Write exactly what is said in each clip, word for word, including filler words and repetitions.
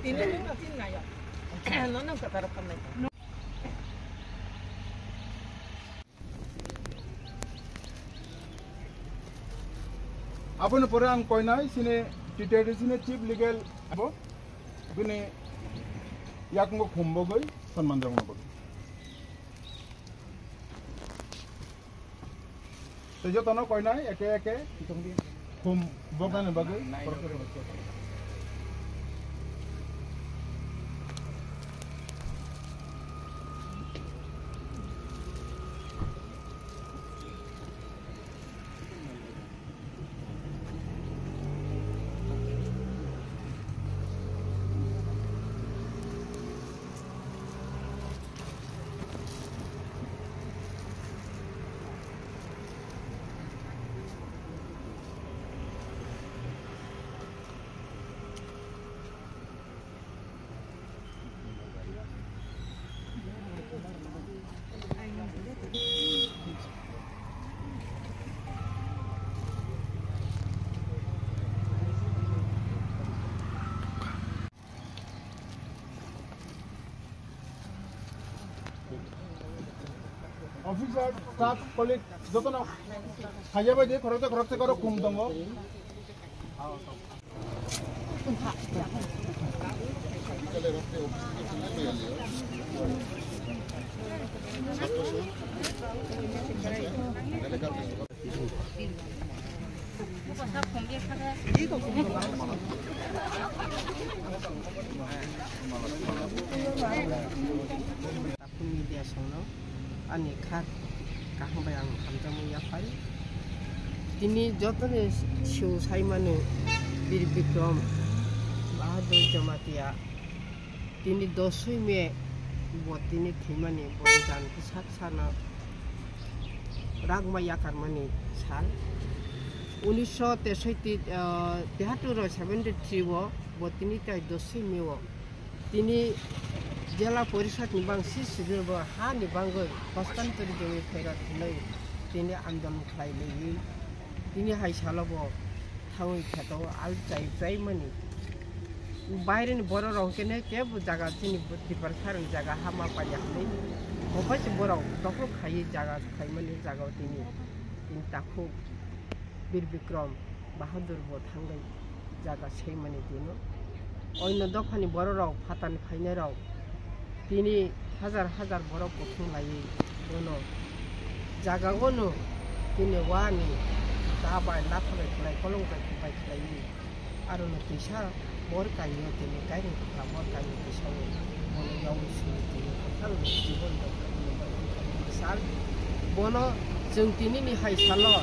Tini nung no tin nayo. No nung ka tarap kam nai. Aboni pore ang koinai sini T T R D C ni chief legal abo bini yakungo khum bogwi sonman jagna bagwi. Tei jotono koinai eke eke khum boknani bagwi. Officer, staff, colleague, jotono khaija bai di, khoroksa khoroksa koro khum tongo. Media songno ani kha kaham bai ang hamjakmung yaphai. Tini jotoni sio saimano Bir Bikram Bahadur Jamatia. Tini dosoi May bo tini thwimani, bo dan khe sak sakno ragma yakarmani sal. Unisho tesoi ti, ah, tehaturo seventy three o bo tini tai dosoi May o tini Jela Porishad ni bang si sijil bo ha ni bangwi hostantari jongwi phairok hinwi tini andolon khlai liwi. Tini hai salo bo thangwi kheto al chai chai mani. Baire ni borok rok khe ne kebo jaga chini Tiprasa rok jaga hama panya hinwi. Bo bai se borok dokhol khaiwi jaga khaimani jaga o tini, tini takhuk Bir Bikram Bahadur bo thangwi jaga seimani tino. Oino dophani borok rok phatani phainai rok tini hajar hajar borok kuthum laiwi bono jaga o no tini wani ta bai lapha bai khlai kolong bai khlai khlaiwi. Aro no twisa bor kainwi tini kairing kha bor kainwi twisa o bono yaui sini tini kwthang jibon rok sal bono chwng tini ni hai salo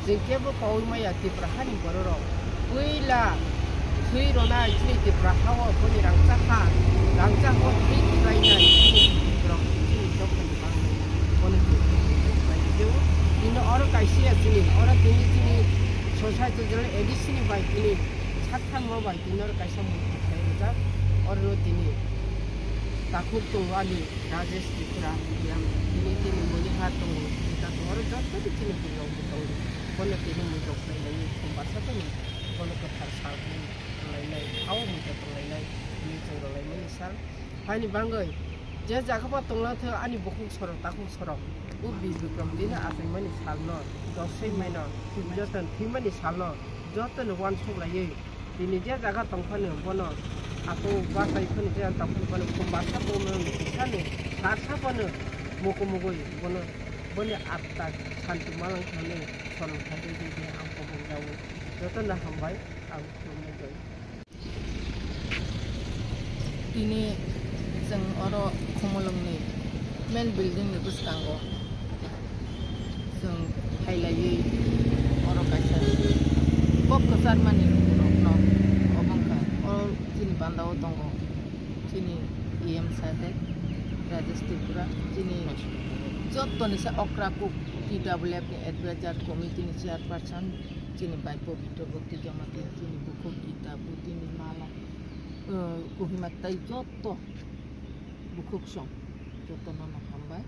chwng kebo kaui maya Tipra hani borok rok puila thwi rwnai chini Tipra ha o boni rangchak ha rangchak o thwi thwlainai chini borok chini dophani bangwi bono chwng tini oro kaisa ya chini oro tini chini society A D C ni bai tini. Saktharma bai tini oro kaisa murti khlai rijak, oro tini takhuk tongo ani Rajesh Tripura, yang tini tini mui ha tongo, ita tongo, oro joto ni tini bwrwi rok bo tongo, bono tini mui rok khlai lai, khum basa tongo, bono kwthar sal tong lai lai, ha o mui rok tong lai lai, tini chwng rw lai mani sal. Haini bangwi je jaga ba tongla thwi ani bukhuk sorok takhuk sorok o Bir Bikram tini achaimani salno dosoi maino joto thwimani salno jotono uansuk laiwi tini je jaga tongphano bono ako bachai phano je tongphano bono khum basa bo mano kisano sasa bono mukumugwi bono boni atta santi malang thani sorom khaidi di ang kobong jawi jotono hambai ang khulumjai. Tini chwng oro Khumulwngni main building ni bwskango chwng phailaiwi oro kaisa kok kwcharmani rokno obo wngkha oro chini bandao tongo chini E M saheb Rajesh Tripura chini jottoni se okra kuk T W F ni advisor committee ni chairperson chini bai Pabitra Bhakti Jamatia chini bukhuk Gita Budini Mala. Kohima tai joto bukhuk song joto no no hambai.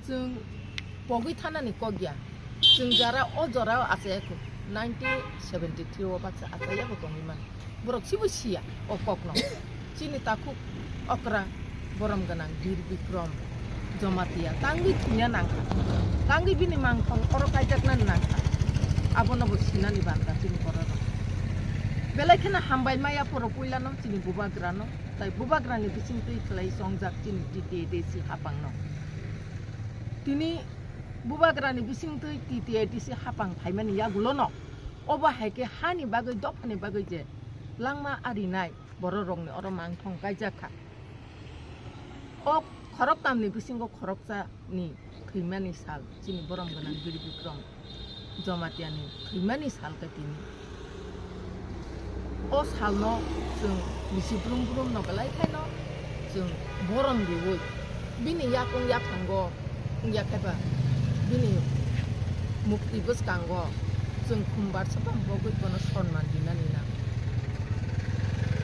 Chwng pogwi thanani kok ya. Chwng jara o jora o achai kho nineteen seventy three o baksa achai ya bo tongwi man. Borok sibo siya o kok no. chini takhuk okra borom gwnang Bir Bikrom Jamatia tangwi thwina nangkha, tangwi bini mangthong oro kaijakna nangkha, abono bo sinani bandra chini bororok. Belai kheno hambai maya phoro puilano chini bubagrano, tai bubagrani bisingtwi khlai chongjak chini T T A D C hapangno. Tini bubagrani bisingtwi T T A D C hapang phaimani yagulono obo hai khe hani bagwi, dophani bagwi je langma arinai bororokni oro mangthong kaijak kha. O khoroktamni bisingo khoroksani thwimani sal, chini borom gwnang Bir Bikrom Jamatiani thwimani sal khe tini. O salno chwng bisi brum brumno belai kheno chwng borom riui bini yakung yaphango wngya khe ba bini mukti bwskango chwng khumbar swkang bogwi bono sonman rinani nango.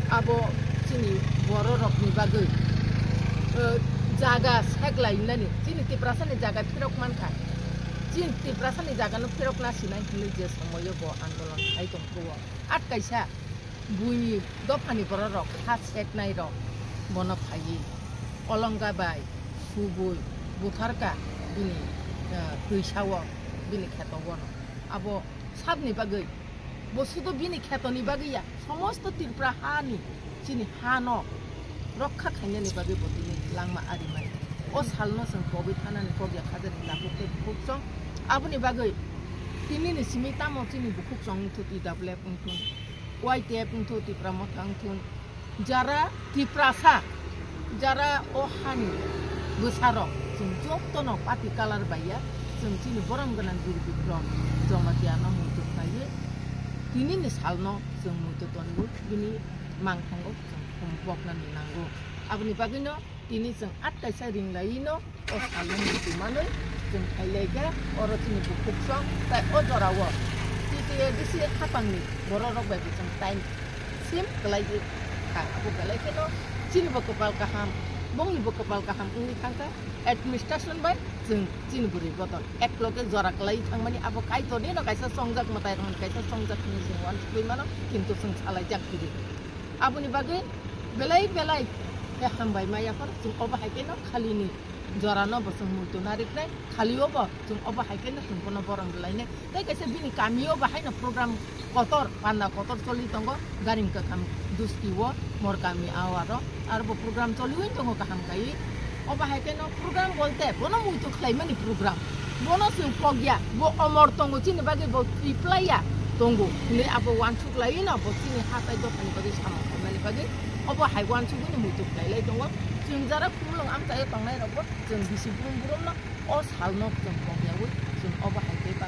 Abo chini bororokni bagwi, eh, jaga seklai nani, chini Tiprasani jaga phirok mankha. Chini Tiprasani jagano phirok nasinai hinwi je somoio bo andolon khai tongkho. At kaisa buini dophani bororok ha seknairok bono phaiwi Olonga bai subui butharka bini, eh, twisao, bini kheto bono. Abo sabni bagwi, bo sudo bini khetoni bagwi ya, somosto Tripura hani, chini hano rokha khainani bagwi bo tini langma arimani. O salno chwng kogwi thanani kok ya khajani takhuk tei bukhuk chwng. Aboni bagwi tinini simi tamo chini bukhuk chwng wngthun, T W F wngthun, Y T F wngthun, Tipra Motha wngthun, jara Tiprasa, jara o hani bwsarok, chwng jotono party colour bai ya, chwng chini borom gwnang Bir Bikrom Jamatiano muitu khlaiwi tinini salno chwng muitu tonwi bini mangthango chwng khum poknani nango. Aboni bagwino tini chwng at kaisa ring laiwi no o salno muitu manwi chwng khailai kha, oro chini bukhuk song tai o jorao T T A D C hapangni bororok bai bo chwng time sim kwlai kha. Abo belai kheno chini bo kwpal kaham, bongni bo kwpal kaham wngwi thang kha. Administration bai chwng chini bwrwi bodol ek loge jora kwlai thangmani abo Kaitorni no kaisa chongjak, mwtai rokni kaisa chongjak hinwi chwng uansukwi mano, kintu chwng salaijak phiri. Aboni bagwi belai belai khe hambai ma yaphar chwng obo hai kheno khalini jorano bo chwng muitu nariknai, khalio bo chwng obo hai kheno chwng bono borom rwlainai. Tei kaisa bini kamio bo haino program kotor, panda kotor choli tongo, garing kakham dusti o mor kami awaro, aro bo program choliwi tongo kaham kaiwi. Obo hai kheno program bolte bono muitu khlaimani program. Bono chwng pokya, bo omor tongo, chini bagwi bo triplaiya tongo hinwi abo uansuk laiwi no bo chini ha tai dophani bagwi samung khaimani bagwi obo hai uansugwino muitu khlailai tongo. Chwng jara khumulwng amchaio tongnairokbo chwng bisi brum brumno o salno chwng pokyawi chwng obo hai khe ba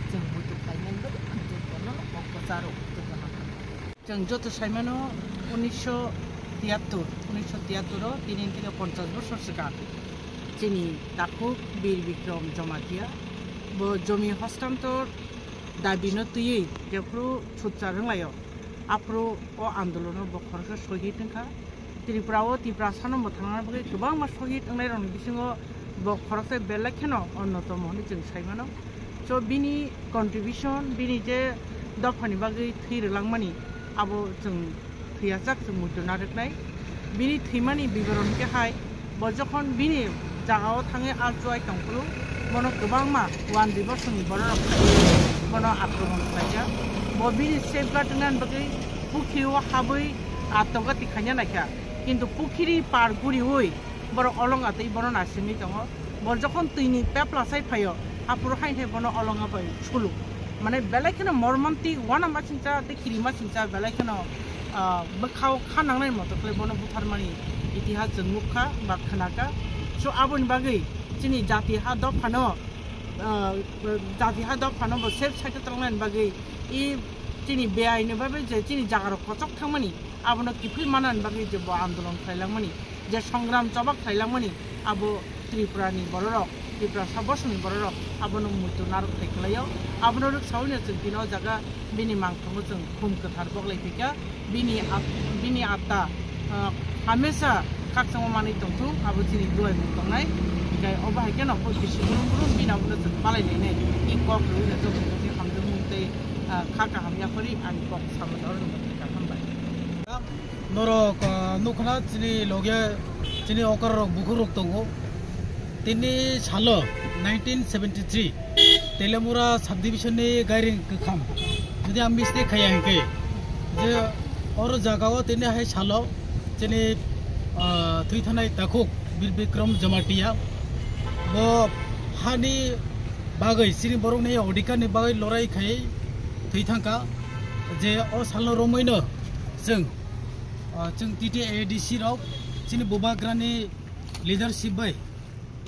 chwng muitu khlaimani bagwi ang jotono kok kwcharo jotono. Chwng joto saimano unisho tiyattor, unisho tiyattor o tini theke ponchash bosor swkang chini takhuk Bir Bikrom Jamatia bo jomi hostantor dabino twiwi jephru sutchar wnglaio, aphuru o andolono bo khoroksa sohid wngkha. Tripura o Tiprasano mwthangna bagwi kwbangma sohid wngnairokni bisingo bo khoroksa belai kheno onnotomo hwnwi chwng saimano. So bini contribution, bini je dophani bagwi thwi rwlangmani, abo chwng thwiyajak, chwng muitu narwknai. Bini thwimani biboron khe hai, bo jokhon bini jagao thangwi archuai tongphuru, bono kwbangma one divorce ni bororok bono akromon khlaijak. Bo bini safeguard wngnani bagwi pukhiri o habwi atogati khaina naikha, kintu pukhiri par guriui borok olonga tei bono naisingwi tongo. Bo jokhon twini pepla sai phaio, aphuru haino bono olonga bai sulu. Mane belai kheno mormantik, uanama singcha tei kirima singcha belai kheno, ah, bwkhao kha nangnai moto khlai bono butharmani itihas chwng nukha ba khnakha. So aboni bagwi chini jati ha dophano, ah, jati ha dophano bo safe side o tongnaini bagwi i chini beaini bagwi je chini jagarok kochok thangmani abono kiphil manani bagwi je bo andolon khlailangmani, je songram choba khlailangmani, abo Tripura ni bororok, Tiprasa bosongni bororok abono muitu narwk thai khlaio. Abono rwksaui no chwng tini o jaga bini mangthango chwng khum kwthar boklai phaikha. Bini at-, bini atta, ah, hamesa khakchangma manwi tongthung, abo chini duai mung tongnai. Hinkhe obo hai kheno koi bisi brum brum bini abono chwng palai lainai. I kok rwui no joto joto hamjakmung tei, ah, kha kaham yaphari ani kok samani oro no hambai. Norok, ah, nukha chini loge chini okar rok bukhuk rok tongo. Tini salo nineteen seventy-three Telemura subdivision ni gairing kwkham. Jodi ang mistake khaya hinkhe je oro jaga o tini hai salo chini, ah, thwi thanai takhuk Bir Bikram Jamatia bo hani bagwi chini borok ni odhikar ni bagwi lorai khai thwi thangkha. Je o salo romwi no chwng, ah, chwng T T A D C rok chini bubagrani leadership bai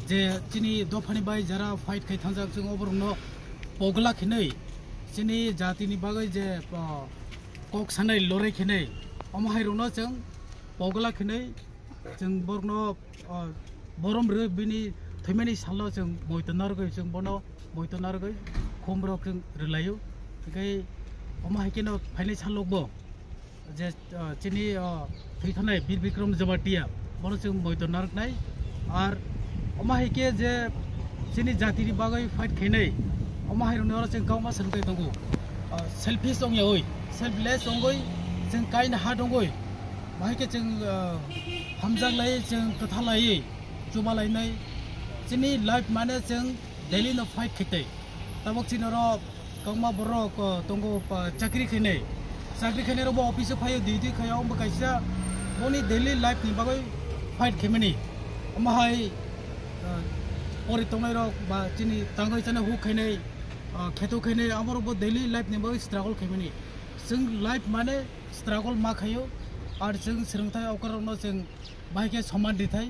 je chini dophani bai jara fight khai thangjak chwng oborokno pogla khinwi chini jatini bagwi je, ah, kok sanai lorai khinwi omo hai rokno chwng pogla khinwi chwng borokno, ah, borom rwi bini thwimani salo chwng moito narwgwi chwng bono moito narwgwi khum rok chwng rwlaio. Hinkhe omo hai kheno phainai salokbo je, ah, chini, ah, thwi thanai Bir Bikram Jamatia bono chwng moito narwknai. Ar omo hai khe je chini jatini bagwi fight khainai omo hai rokni oro chwng kwbangma swrwngthai tongo. Ah, selfish wngyawi, selfless wngwi chwng kaina ha tongwi bahai khe chwng, ah, hamjak lai chwng kwtha lai chuba lainai. Chini life mane chwng daily no fight khaitwi. Tabuk chini oro kwbangma borok, uh, tongo, pa, chakri khainai. Chakri khainai rokbo office o phaio, duty khaio, omo kaisa boni daily life ni bagwi fight khaimani. Omo hai, uh, pori tongnai rok ba chini tangwi chana huk khainai, uh, kheto khainai, amo rokbo daily life ni bagwi struggle khaimani. Chwng life mane struggle ma khaio, ar chwng swrwngthai okar rokno chwng bahai khe soman rithai,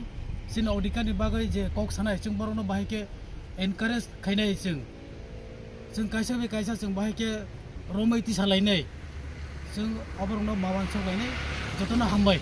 chini odhikar ni bagwi je kok sanai, chwng borokno bahai khe encourage khainai chwng. Chwng kaisa bai kaisa chwng bahai khe romwi tisa lainai. Chwng oborokno ma uansuk lainai, jotono hambai.